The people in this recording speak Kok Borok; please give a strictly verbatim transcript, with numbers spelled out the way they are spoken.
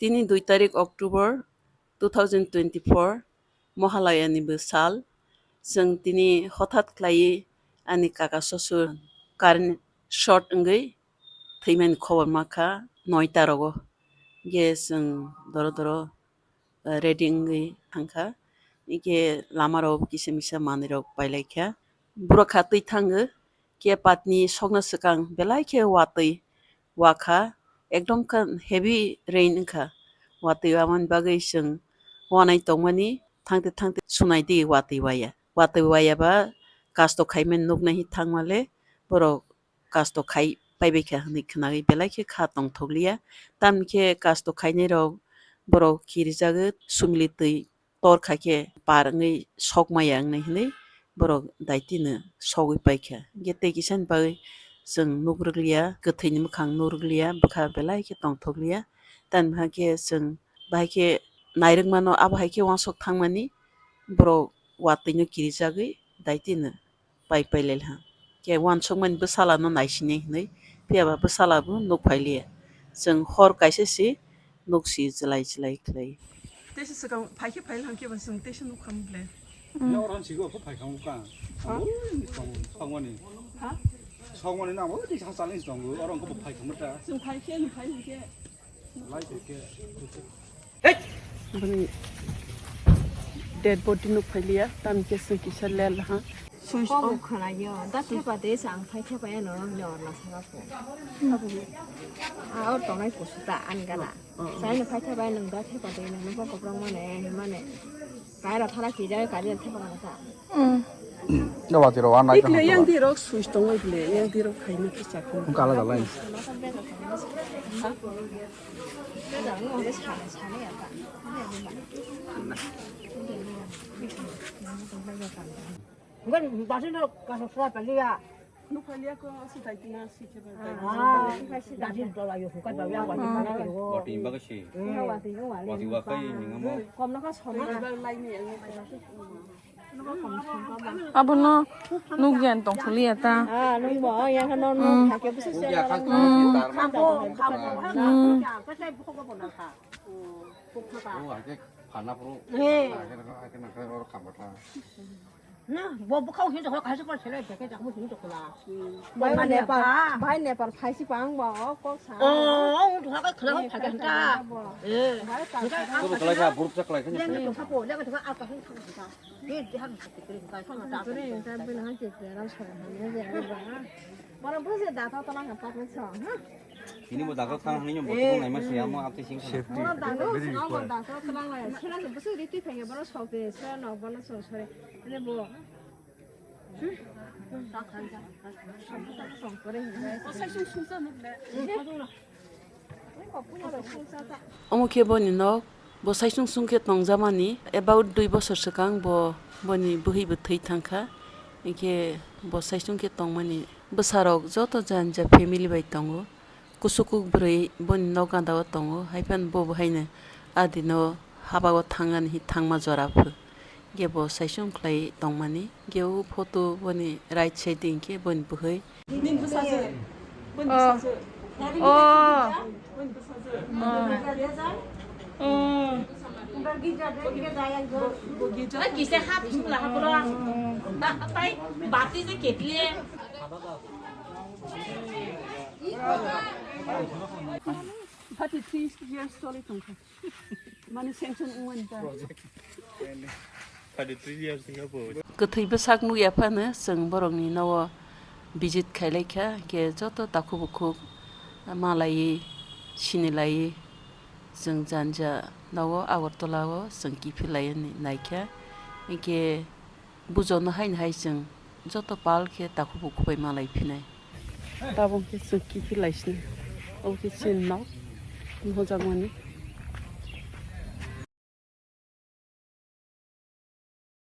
Tini dui tarik October two thousand twenty-four, Mohalayani bo sal. Chwng tini hothat khlaiwi ani kaka sosur current short wngwi thwimani khobor mankha noita rogo. Ge chwng doro doro, eh, ready wngwi thangkha. Ike lamarok kisa misa manwirok pailaikha. Borok kha twi thango, khe patni sokna swkang belai khe watwi wakha, ekdom khe heavy rain wngkha. Watwi wamani bagwi chwng wanai tongmani, thangte thangte sunai di watwi waya. Watwi waya ba kasto khaimani nuknai hi thangmale borok kasto khai paibaikha hwnwi khwnagwi belai khe kha tongthokliya. Tamni khe kasto khainairok borok kirijagwi sumili twi tor kha khe par wngwi sok maya wngnai hwnwi borok daitino sogwi paikha. Hwnkhe tei kisani bagwi chwng nukrwkliya, kwthwini mwkhang nukrwkliya, bwkha belai khe tongthokliya. Tamni hai khe chwng bahai khe nairwkmano, abo hai khe uansuk thangmani borok watwino kirijagwi daitino pai pailaiha. Khe uansukmani bwsalano naisinai hwnwi, phiyaba bwsala bo nuk phailiya. Chwng hor kaisa se nuk si chwlai chwlai khlai. Teisa swkang phai khe phai lang khe ba chwng teisa nuk kham ble. Oro sigo khe phai kham ka. Ha? Oi, song, songmani. Ha? Songmani na oi teisa salin song oro ko phai kham ta. Chwng phai khe, phai khe. Lai khe. Bini dead body nuk phailiya, tam khe chwng kisa lel ha. Switch off khwnayo, da thepa de sa ang phai thepa ya norok ni orna saka ko. A or tongnai kusu ta an gana. Sai no phai thepa ya nang da thepa de nang no koprang mane mane. Kaira thara ki jai kari thepa gana ta. Ga wati ro anai. Ikle yang di rok switch tongoi ble, yang di rok phai no kisa ko. Kala dalai. Ngon basin ro kaso sura paliya. Nukhalia ko si dai tina si kheba. Ah, basin dola yo suka paliya wa. Wati imba kasi. Wati wa kai ninga mo. Kom na ka soma. Laini ang. Abono nukya tongthokliya ta. Ah, nungbo, oh, yang kano nung thakya bwswk se. Mm. Na, bo bwkhao hinwi tongkha, kaisa khe selai phai khe jakmo hinwi tongkha. Bai Nepal, bai Nepal phaisi pang ba, o kok sa. Oh, wng tongkha, khe khwlai phai khe hinta. Eh. Bai kok khwlai kha, buruk sa khwlai kha. Yang tongkha po, yang tongkha, apa hinwi thang kha. Bini bo daga thang hini bo tong naima se amo ati sing kha. Omo khe boni nok, bo saichung chung khe tongjamani, about dui bosor swkang bo boni bwhwi bo thwi thangkha, hinkhe bo saichung khe tongmani bwsarok joto jani ja family bai tongo, kuchuk kuk bwrwi boni nok ganda o tongo, haiphano bo bo haino adino haba o thangani hi thangma jora phu. Ge bo saichung khlai tongmani. Ge o photo boni right side hinkhe boni bwhwi. Nini bwsajwk. Boni bwsajwk. Oh. Boni bwsajwk. Oh. Oh. Kisa hap sula hapura. Ba, tai bati je ketli. Thirty three years choli tongkha. Mane sanction wngmani ta. Thirty three years ni bo. Kwthwi bwsak nukya phano chwng borokni nogo visit khailaikha, hinkhe joto takhuk bukhuk malaiwi sinilaiwi chwng jani ja nogo Agartala o chwng kiphilaiwi naikha, hinkhe Bujo no haino hai chwng joto pal khe takhuk bukhuk bai malai phinai. Tabuk khe chwng kiphilai sini. Obo khe chini nok nuhjakmani.